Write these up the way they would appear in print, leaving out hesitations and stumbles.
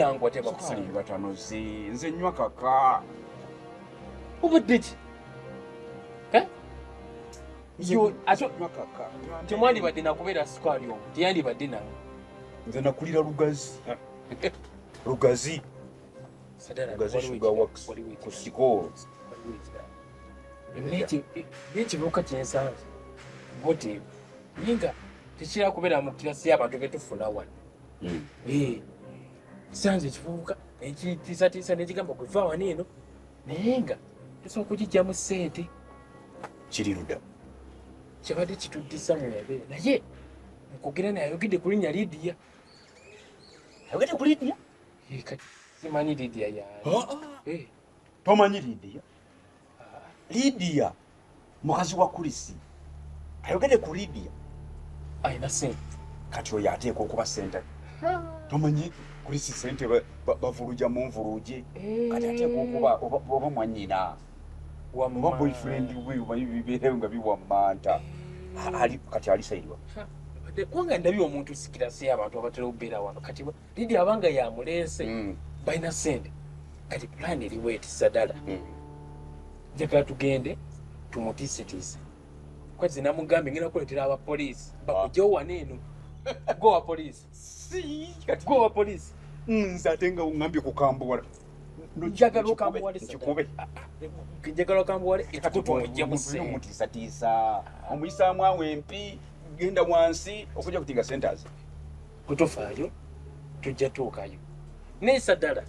Jangu ate bakusalire. Batanozi nze nywa kaka. Obadde ki? Eh? Yo ate nywa kaka. Temwandibadde nakubeera sukaali omwo, teyandibadde nawe. Nze nakulira Lugazi. Lugazi. Sadala, Lugazi waliwo Sugar ekirala, Works waliwo ku ekirala. Sikoolo. Waliwo ekirala. N'ekibuuka kyensanze boti naye nga tekirina kubeera mu kirasi y'abantu betufuna wano. Nsanze ekivubuka nekitiisatiisa nekigamba kuva wano eno naye nga tusobola okugijjamu ssente. Kiri ludda. Kyabadde kituddisa mu yabeera naye nkugera naye ayogedde ku linnya Lydia. Ayogedde ku Lydia? Kati simanyi Lydia yaani. Tomanyi Lydia? Lydia mukazi wa Kulisi. Ayogedde ku Lydia. Alina ssente. Kati oyo ateekwa okuba ssente. Tomanyi Kulisi ssente bavuluja mu nvuluje. Kati ateekwa okuba oba mwannyina. Oba boyfriend we omanyi bibeerayo nga biwammanta. Kati ali sayirwa. Kubanga ndabye omuntu sikirasi y'abantu abatera okubeera wano. Kati Lydia abanga yamuleese balina ssente. Kati pulaani eriwo etiisa ddala. Njagala tugende tumutiisetiise. Kwezi namugambye ngenda kuleetera abapoliisi bakugyewo wano eno. Gwe wa poliisi. Gwe wa poliisi. Nze ate nga ongambye kukambuwala. Njagala okambuwale. Nkikube. Njagala okambuwale ekikutu omuggyemu ssente. Omutiisatiisa. Omuyisaamu awo empi, genda wansi okujja kutinga centers. Kutofaayo tujja tuukayo. Naye Sadala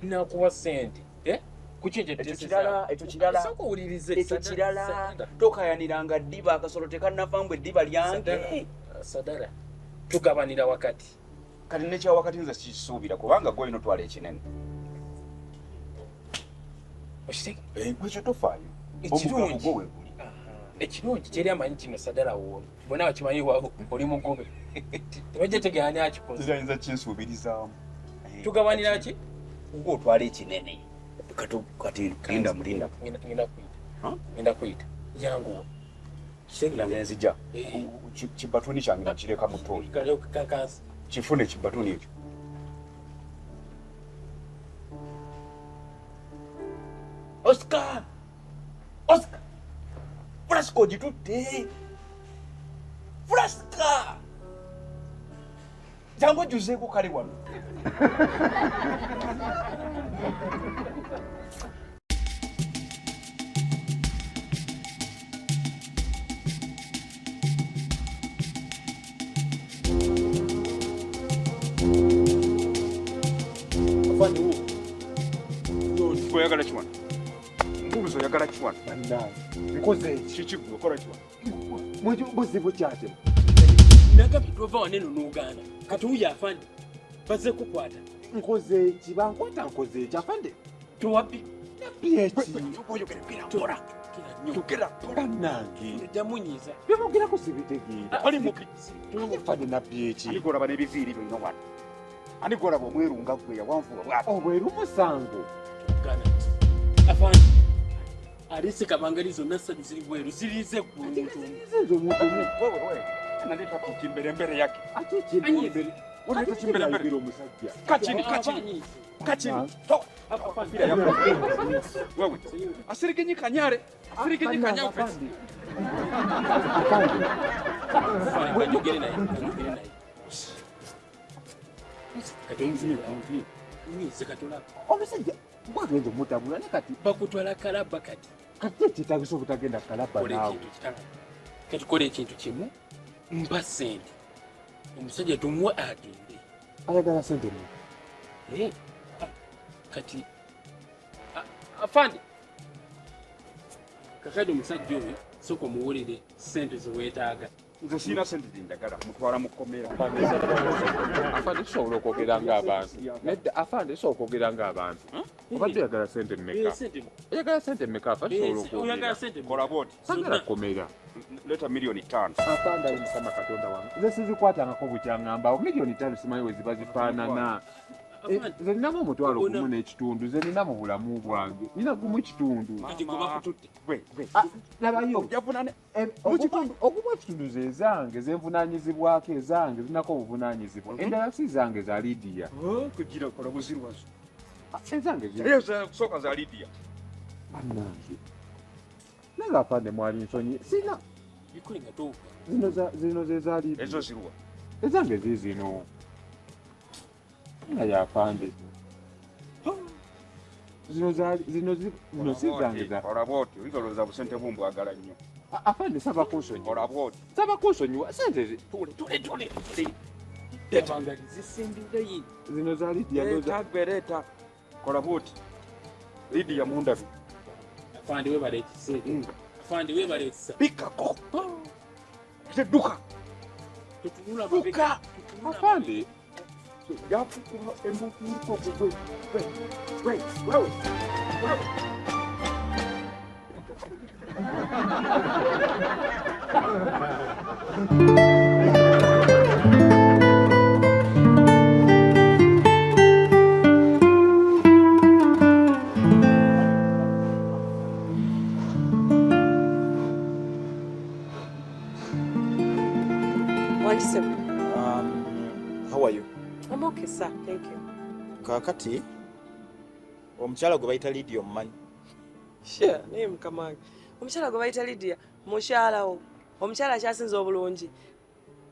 nakuwa ssente. Ekyo kirala, ekyo kirala. Sooka owulirize. Ekyo kirala. Tokayaniranga ddiba, akasolo tekannava mbu eddiba lyange. Sadala, tugabanira wakati. Kati nekya wakati nze kisuubira kubanga gwe olina otwala ekinene. Okitege? Gwe ekyo tofaayo. Ekirungi. Omugabo gwo we guli. Ekirungi kyeri amanyi kino Sadala wooli. Bonna bakimanyi oli mugobe. Tebajja tegeera ani akikoze. Nze ayinza kinsuubirizaamu. Tugabanira ki? Gwe otwala ekinene. Kati linda mulinda. Ngenda kuyita. Ngenda kuyita. Yanguwa. Nze nzija. Kibatuni kyange nakireka mu ttooyi. Kifune kibatuni ekyo. Oscar! Oscar! Flasco ogitutte! Flasca! Jangu ojjuzeeko kale wano. Oyagala kiwano? Mbuuza oyagala kiwano? Bannange, nkoze eki? Kiki ggwe okola kiwano? Buzibu kyate. Nagambye tova wano eno n'ogaana. Kati wuyo afande bazze kukwata. Nkoze eki? Bankwata nkoze eki? Afande? Towabbi. Nabbi eki? Oyogera mpola. Yogera mpola. Bannange. Ojja munyiiza. Bye mwogerako sibitegeera. Ali mubi. Afande nabbi eki? Ani gw'olaba n'ebiviiri byonna wano? Ani gw'olaba omweru nga ggwe yawanvuwa bw'ati? Obweru musango. Afande. Alese kabangali zonna ssatu ziri bweru, zirize ku muntu omu. Zirize nze omuntu omu. Wewe, wewe. Naleeta ku kimbere yake. Ate ekimbere. Unaleta kimbere mbere. Omusajja. Kachini, kachini. Kachini. Toka. Wewe. Asirigenyi kanyare. Asirigenyi kanyare. Afande. Njogere naye, njogere naye. Kati omuzibe, kati olaba. Omusajja bw'agenza omutabula ne kati. Bakutwala Kalaba kati. Kati ekyetaagisa obutagenda Kalaba Kola naawe. ekintu kitala. Kati kola ekintu kimu, mpa ssente. Omusajja tumuwe agende. Ayagala ssente mmeka? Kati, afande. Kakati omusajja oyo sooka omuwulire ssente ze weetaaga. Nze sirina ssente ze njagala, mutwala mu kkomera. Afande tusobola okwogera ng'abantu. Nedda afande tusobola okwogera ng'abantu. Obadde oyagala ssente mmeka? Oyagala ssente mmeka? Afande tusobola okwogera. Kola bw'oti. Sagala kkomera. Leeta 5,000,000. Afande ayi Mukama Katonda wange. Nze sizikwatangako bukyaŋŋamba. 5,000,000 simanyi we ziba zifaanana. Nze ninamu 1,500 ze nina mu bulamu bwange. Nina 1.5. Kati gwe bakututte. Labayo. Ojja Ogumu ekitundu ze zange ze nvunaanyizibwako ezange zinako obuvunaanyizibwa. Endala si zange za Lydia. Kugira kola buzirwazo. Ezange kusooka za Lydia. Bannange. Nange afande mwali nsonyi. Sina. Zino ze za Lydia. Ezo ziruwa. Ezange ziizino. Nga yafande. Zino zino si zange za. Olaba oti oyinza olowooza busente bumbwagala nnyo. Afande saba kunsonyiwa. Olaba oti. Saba kunsonyiwa sente Tule. Zino za Lydia. Leeta gwe leeta. Kola bw'oti. Lydia mundabe. Afande weebale ekisa. Afande weebale ekisa. Bikkako. Ate dduka. Tutunula Dduka. Afande. Yakukuba embuutuuko gwe. Gwe. Wewe. How are you? I'm okay, sir. Thank you. Kakati omukyala gwe bayita Lydia omumanyi? Sure, naye mukama wange. Omukyala gwe bayita Lydia mukyalawo. Omukyala akyasinze obulungi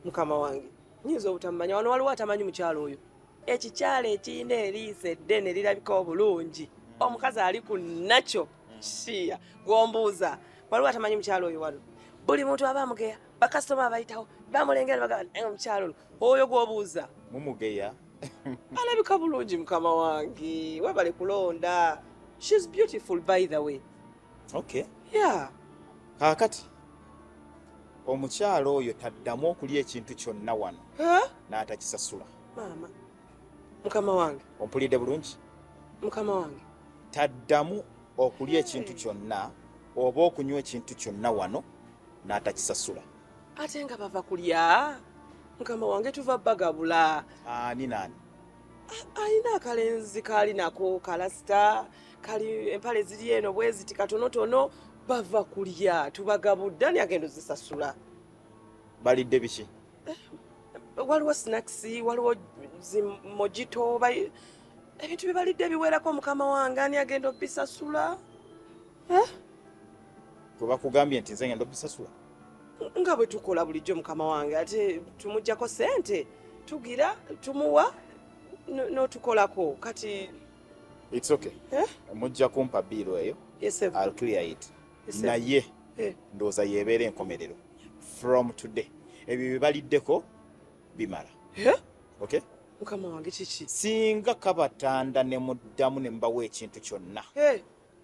mukama wange. Nnyinza obutamumanya wano waliwo atamanyi mukyala oyo. Ekikyala ekirina eriiso eddene lirabika obulungi. Omukazi ali ku nakyo. Shia, gw'ombuuza. Waliwo atamanyi mukyala oyo wano. Buli muntu aba amugeya, bakasitoma abayitawo, bamulengera bagamba omukyala ono. Oyo gw'obuuza. Mumugeya. Alabika bulungi mukama wange. Webale kulonda. She's beautiful by the way. Okay. Yeah. Kaakati omukyala oyo taddamu okulya ekintu kyonna wano. N'atakisasula. Maama. Mukama wange. Ompulidde bulungi? Mukama wange. Taddamu okulya ekintu kyonna oba okunywa ekintu kyonna wano n'atakisasula. Ate nga bava kulya. Mukama wange tuva bagabula. Ani nani? Alina akalenzi kali nako kalasita, kali empale ziri eno bweziti katonotono, bava kulya tubagabudde ani agenda ozisasula. Balidde biki? Waliwo snacks, waliwo zi mojito, ebintu bye balidde biwerako mukama wange ani agenda obisasula? Gwe bakugambye nti nze ngenda obisasula? Nga bwe tukola bulijjo mukama wange ate tumuggyako ssente tugira tumuwa n'otukolako kati. It's okay. Mujja kumpa bill eyo. Yes, sir. I'll clear it. Yes, sir. Naye ndowooza yeebeera enkomerero. From today ebyo bye baliddeko bimala. Okay? Mukama wange kiki? Singa kabatanda ne muddamu ne mbawa ekintu kyonna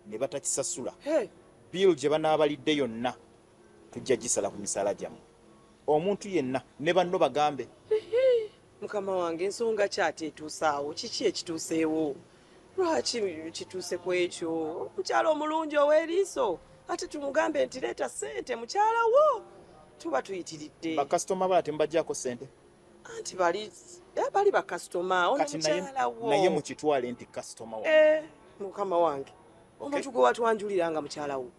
ne batakisasula, bill gye banaabalidde yonna tujja gisala ku misaala gyammwe. Omuntu yenna ne banno bagambe. Mukama wange ensonga kyate etuusaawo, kiki ekituuseewo? Lwaki kituuse ku ekyo? Omukyala omulungi ow'eriiso ate tumugambe nti leeta ssente mukyala wo, tuba tuyitiridde. Bakasitoma bala temubaggyako ssente? Anti bali bakasitoma, ono mukyala wo. Naye mukitwale nti kasitoma wo. Mukama wange omuntu gwe watwanjulira nga mukyala wo,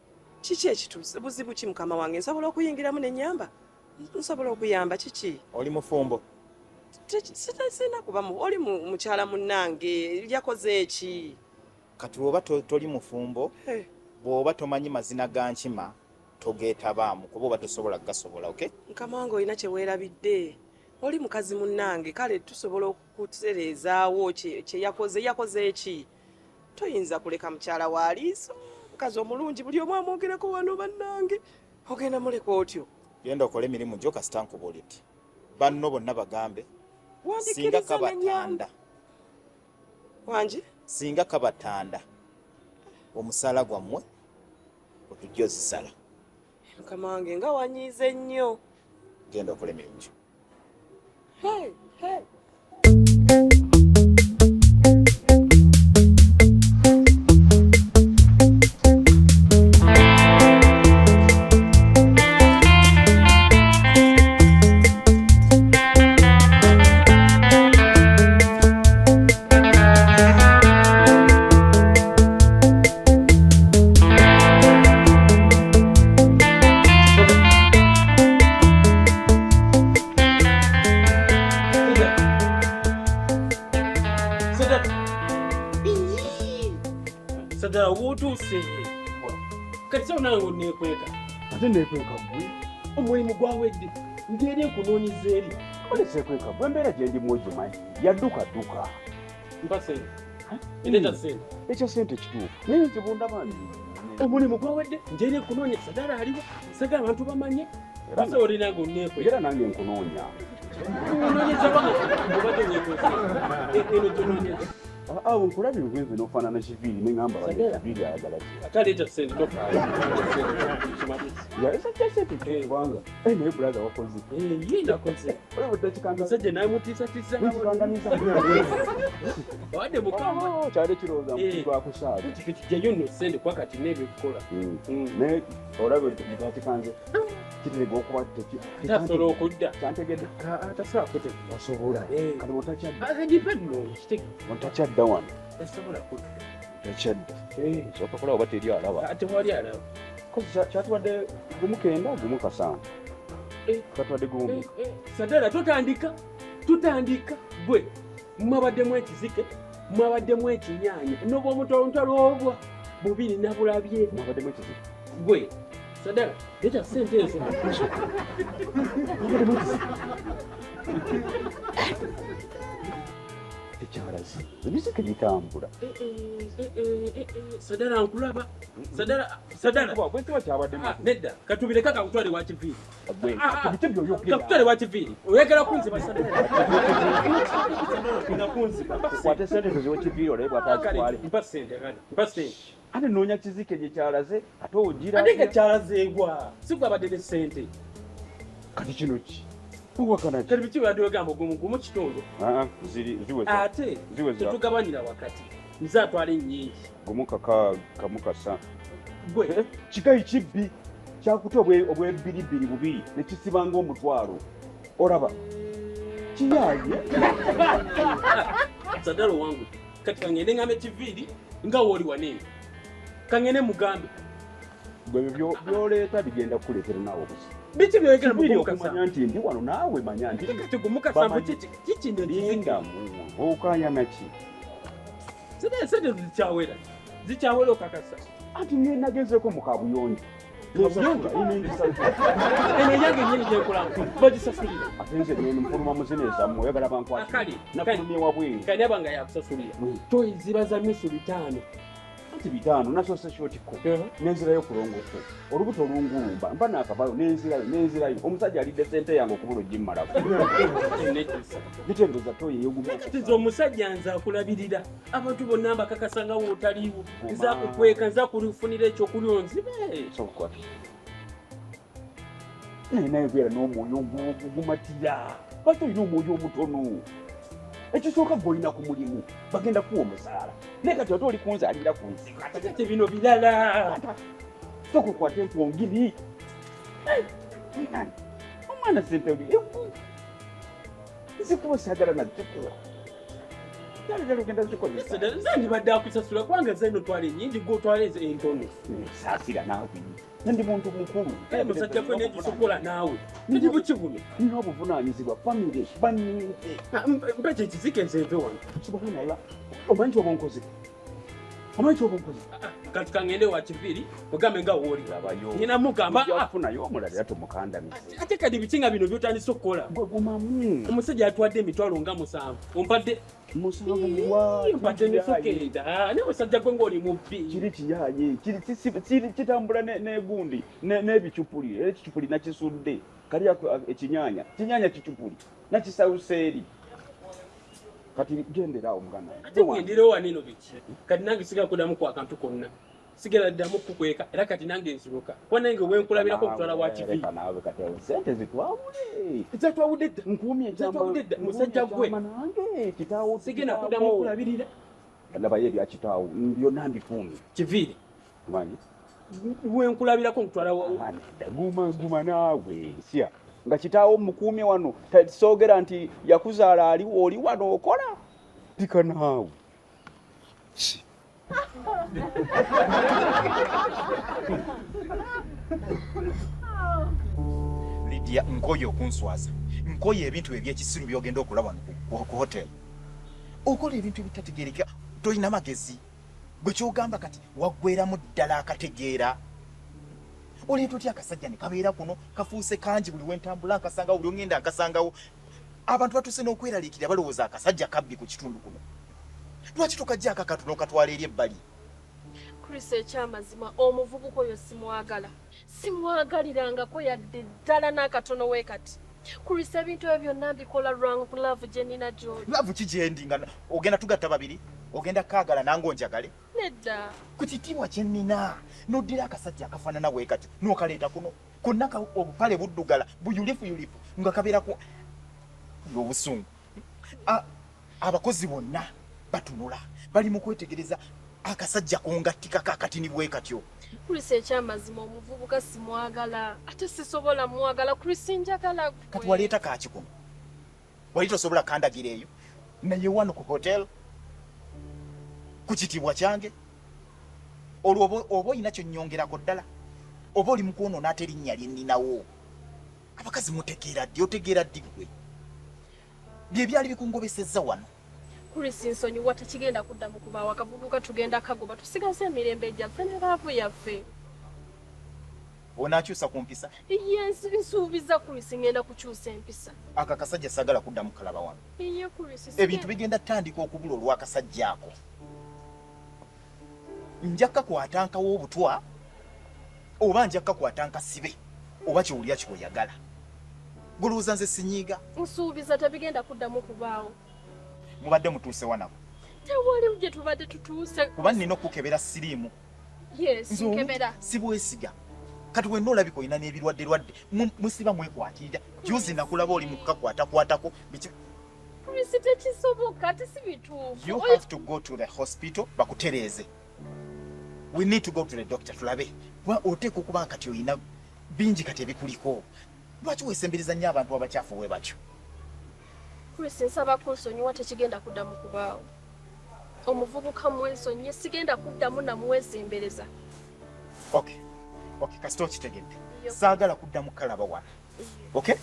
kiki ekituuse? Buzibu ki mukama wange? Nsobola okuyingiramu n'ennyamba? Nsobola okuyamba kiki? Oli mufumbo? Sina kuba oli mukyala munnange yakoze eki? Kati bw'oba toli mufumbo, bw'oba tomanyi mazina ga nkima togeetabaamu kuba oba tosobola kugasobola, okay? Mukama wange olina kye weerabidde. Oli mukazi munnange kale tusobola okutereezaawo kye yakoze. Yakoze eki? Toyinza kuleka mukyala wa liiso, mukazi omulungi buli omu amwogerako wano bannange, ogenda muleka otyo? Genda okole emirimu gyo kasita nkubuulidde. Banno bonna bagambe singa kabatanda. Wangi? Singa kabatanda omusaala gwammwe otujja ozisala. Mukama wange nga wanyiize nnyo. Genda okole emirimu gyo. Hey, hey. Sadala wotuuse kati sawo nange oneekweka. Ate neekweka gwe? Omulimu gwawedde, ndi eri nkunoonyeza eri. Kale seekweka gwe, embeera gye ndimu ogimanyi, yadduka dduka. Mpa sente, ereeta sente. Ekya sente kituufu, naye nze bwondaba ndi Omulimu gwawedde, ndi eri nkunoonya. Sadala aliwo, sagala abantu bamanye. Sawo oli nange oneekweka. Era nange nkunoonya. Onoonyeza banga obadde onyekwesa eno gyonoonyeza. Awo nkulabye obwenzi n'ofaanana kiviiri ne ŋŋamba bano Sagala. kiviiri ayagala ki? Ate leeta sente, tofaayo. Ya, esa kya sente kituufu kubanga naye brother wakoze. Ye nakoze. Olaba eddakiika nga Musajja namutiisatiisa. Nekikangamiza. Owadde mukama. Kyali kirowooza lwakusaaga. Kijjayo nno sente kuba kati n'ebyokukola. Naye olaba eddakiika nze kiteega okuba Ate asobola okudda. Kyantegedde. Tasobola kutegeka. Osobola. Kati otakyadda. Agipa nno kitege. Otakyadda wano. Tasobola kudda. Otakyadda. Sooka kulaba oba teri alaba. Tewali alaba. Kozi kyatuwadde gumu kenda gumu kasanvu. Kyatuwadde gumu. Sadala totandika, tutandika gwe mwabaddemu ekizike, mwabaddemu ekinyaanya noba omutolontolo obwa bubiri nabulabye. Mwabaddemu ekizike. Gwe Sadala leeta sente ezo. Mwabaddemu ekizike. Ekyalazi ebizike bitambula. Sadala nkulaba. Sadala, Sadala. Bwe kiba kyabaddemu. Nedda, katubireka kakutwale wa kiviiri. Biki by'oyogera? Kakutwale wa kiviiri. Oyagala kunziba Sadala. Sadala kunziba. Kwata sente tuziwe kiviiri olabe bw'ataazitwale. Mpa sente kale. Mpa sente. Ate noonya kizike gye kyalaze ate ogira. Ate nga kyalazeegwa. Si gwe abadde ne sente. Kati kino ki? Owakana ki? Kati biki byadde ogamba gumu gumu kitundu. Ziri ziweza. Ate Ziweza. tetugabanira wakati. Nze atwala ennyingi. Gumu kaka kamu kasa. Gwe. Kikayi kibbi kyakuta obwebiribiri bubiri ne kisiba ng'omutwalo. Olaba? Kiyaaye. Sadala owangu. Kati kangende ngambe kiviiri nga wooli waneeno. Kangende mugambe. Gwe ebyo by'oleeta bigenda kukuleetera naawe obuzibu. Biki by'oyogera Kiviiri mu gumukasa? okumanya nti ndi wano naawe manya nti Kati gumukasa mbu kiki nno ekizike? Lindamu, okaayana ki? Sente sente zikyawera. Zikyawera okakasa. Anti nagezeeko mu kabuyonjo. Kabuyonjo? Eno yange nnyini gye nkolamu, bagisasulira. Ate nze nfuluma mu zino ezammwe, oyagala bankwate. Akale, Nafulumye wabweru. Kani aba nga yakusasulira. Toyi ziba za nusu 5. Anti 5, nasoose shotiko. Nenzirayo kulongoko. Olubuto olungulumba, mba naakavaayo, nenzirayo, nenzirayo. Omusajja alidde ssente yange okubula ogimmalako. Niteebereza toyi ey'ogumu. Kati nze omusajja nze akulabirira. Abantu bonna mbakakasa nga w'otaliiwo. Nze akukweka, nze akufunira ekyokulya onzibe. Sooka. Naye naye beera n'omwoyo ogumatira. Lwaki olina omwoyo omutono? Ekisooka gwe olina ku mulimu, bagenda kuwa omusaala. Naye kati ate oli kunzaalira ku nsi. Ate bino birala. Sooka okwate empongiri. Omwana sente oli. Nzikuba saagala nazikuwa. Ddala ddala ogenda zikozesa. Nze ndibadde akusasula kubanga nze nno twala ennyingi, gwe otwala entono. Saasira naawe. Ndi muntu mukulu. Kale musajja gwe nekisokola naawe. Ndi bukibuno. Nina obuvunaanyizibwa, famire banninze. Mpa kye kizike nze nve wano. Subhanallah. Omanyi ky'oba onkoze? Omanyi ky'oba onkoze? Kati kangende wa kiviiri, mugambe nga wooli. Labayo. Nina mugamba, Ojja kufunayo omulala era tumukandamize. Ate kati biki nga bino by'otandise okukola? Gwe gumamu. Omusajja yatwadde emitwalo nga 7. Ompadde 7 wa? Mpadde nusu kenda. Naye musajja gwe ng'oli mubbi. Kiri kiyaaye, kiri kiri kitambula n'egundi, n'ebicupuli. Era ekicupuli nakisudde. Kali ako, ekinyaanya. Kinyaanya kicupuli. Nakisawusa eri. Kati gendera awo muganda wange. Ate ngenderewo wano eno biki? Kati nange sigala kuddamu ku akantu konna. Sigala ddamu kukweka era kati nange nziruka. Kuba nange we nkulabirako okutwala wa kibi. Leka naawe kati awo ssente zitwawule. Zatwawudde dda. Nkuumye ekyama. Zatwawudde dda. Musajja gwe. Nkuumye ekyama nange. Kitaawo, Sigenda kitaawo. kuddamu kulabirira. Labayo ebya kitaawo. Byonna mbikuumye. Kiviiri. Omanyi? We nkulabirako nkutwala wa- Nedda, guma, guma naawe. Sya. Nga kitaawo mukuumye wano. Soogera nti yakuzaala aliwo, oli wano okola. Pika naawe. Si. Lydia, nkoye okunswaza. Nkoye ebintu eby'ekisiru by'ogenda okulaba wano ku hotel. Okola ebintu ebitategeereka, tolina magezi. Gwe kyogamba kati waggweramu ddala akategeera. Oleeta otya akasajja ne kabeera kuno kafuuse kangi buli wentambula nkasangawo buli ongenda nkasangawo. Abantu batuuse n'okweraliikirira balowooza akasajja kabbi ku kitundu kuno. Lwaki tokajjaako akantu n'okatwala eri ebbali? Chris ekyamazima omuvubuka oyo simwagala. Simwagalirangako yadde ddala n'akatono we kati. Chris ebintu ebyo byonna mbikola lwa love gye nnina gy'oli. Love ki gyendi nga ogenda tugatta babiri? Ogenda kaagala nange onjagale? Nedda. Ku kitiibwa kye nnina n'oddira akasajja akafaanana bwe katyo n'okaleeta kuno konna obupale buddugala buyulifuyulifu nga kabeera ku obusungu. Abakozi bonna batunula bali mu kwetegereza akasajja kongattikako akatini bwe katyo. Chris ekyamazima omuvubuka simwagala ate sisobola mwagala Chris njagala gwe. Kati waleeta kaaki kuno? Wali tosobola kandagira eyo naye wano ku hotel ku kitiibwa kyange olwo oba olina kyonnyongerako ddala oba oli mu kwonoona ate erinnya lye nninawo. Abakazi mutegeera ddi? Otegeera ddi ggwe? Bye byali bikungobesezza wano. Chris nsonyiwa tekigenda kuddamu kubaawo akavubuka tugenda kagoba tusigaze emirembe gyaffe ne laavu yaffe. Onaakyusa ku mpisa? Ye nsuubiza Chris ngenda kukyusa empisa. Ako akasajja saagala kuddamu kalaba wano. Ye Chris. Ebintu bigenda tandika okubula olw'akasajja ako. Nja kakwata nkawa obutwa oba nja kakwata nkasibe oba kyowulira kyoyagala. Golowooza nze sinyiiga? Nsuubiza tebigenda kuddamu kubaawo. Mubadde mutuuse wa nabo? Tewali gye tubadde tutuuse. Kuba nnina okukukebera siriimu. Yes, nkebera. Sibwesiga. Kati wenna olabika olina n'ebirwadde lwadde musiba mwekwatirira. Juzi nakulaba oli mu kukakwatakwatako. Biki? Chris tekisoboka ate si bituufu. You have to go to the hospital bakutereeze. We need to go to the doctor tulabe. Kuba oteekwa okuba kati olina bingi kati ebikuliko. Lwaki weesembereza nnyo abantu abakyafu bwe batyo? Chris nsaba kunsonyiwa tekigenda kuddamu kubaawo. Omuvubuka mwesonyiye sigenda kuddamu namwesembereza. Okay. Okay, kasita okitegedde. Saagala kuddamu kalaba wano. Okay?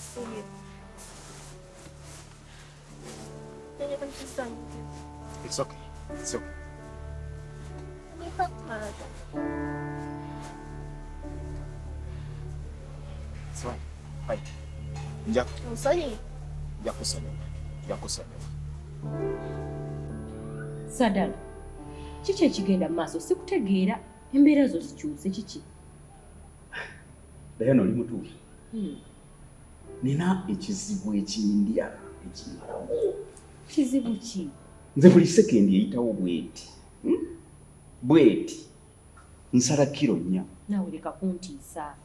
It's okay. It's okay. It's fine. Bye. Nja. Nsonyi. Nja kusonyiwa. Nja kusonyiwa. Sadala. Kiki ekigenda mu maaso sikutegeera embeera zo zikyuse kiki? Diana oli mutuufu. Nina ekizibu ekindya ekimalawo. Kizibu ki? Nze buli sekendi eyitawo bweti. Bweti. Nsala kiro 4. Naawe leka kuntiisa.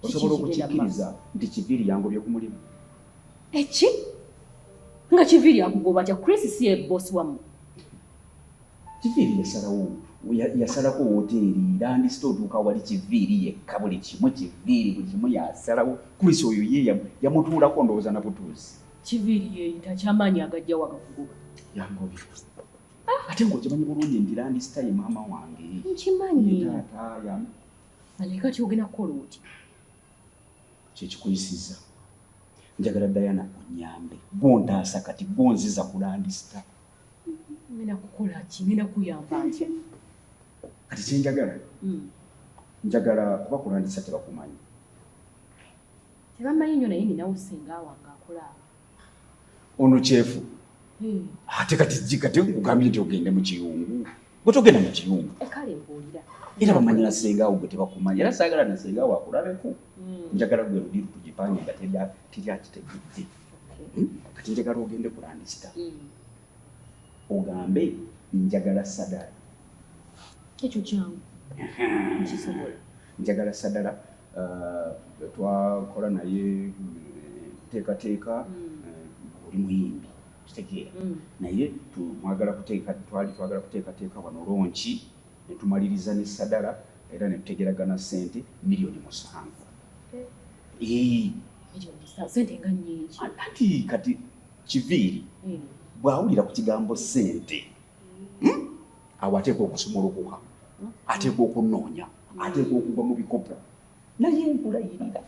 Osobola okukikkiriza nti Kiviiri yangobye ku mulimu? Eki? Nga Kiviiri akugoba atya? Chris si ye boss wammwe. Kiviiri yasalawo yasalako woteeri landisita otuuka wali Kiviiri yekka buli kimu Kiviiri buli kimu yasalawo. Chris oyo ye yamutuulako ndowooza na butuuzi. Kiviiri yeeyita kyamaanyi agajja wagakugoba. Yangobye. Ate ng'okimanyi bulungi nti landisita ye maama wange. Nkimanyi. Ye taata ya Naye kati ogenda kukola otya? Kyekikuyisizza. Njagala Diana onyambe. Gw'ontaasa kati gw'onziza ku landisita. Ngenda kukola ki? Ngenda kuyamba ntya? Kati kye njagala, njagala kuba ku landisita tebakumanyi. Tebamanyi nnyo naye ninawo ssenga wange akola awo. Ono kyefu. Ate kati kati nkugambye nti ogende mu kiyungu. Gwe togenda mu kiyungu. Kale mbuulira. Era bamanyi na ssenga wo gwe tebakumanyi. Era saagala na ssenga wo akulabeko. Njagala gwe ludiru tugipange nga teryakitegedde. Kati njagala ogende ku landisita. Ogambe njagala Sadala. Ekyo kyangu. Nkisobola. Njagala Sadala twakola naye teekateeka oli muyimbi kitegeera. Naye mwagala kuteeka twali twagala kuteekateeka wano lonki ne tumaliriza ne Sadala era ne tutegeragana ssente 7 million. Ssente nga nnyingi. Anti kati Kiviiri bw'awulira ku kigambo ssente awo ateekwa okusumulukuka, ateekwa okunoonya, ateekwa okugwa mu bikopo. Naye nkulayirira.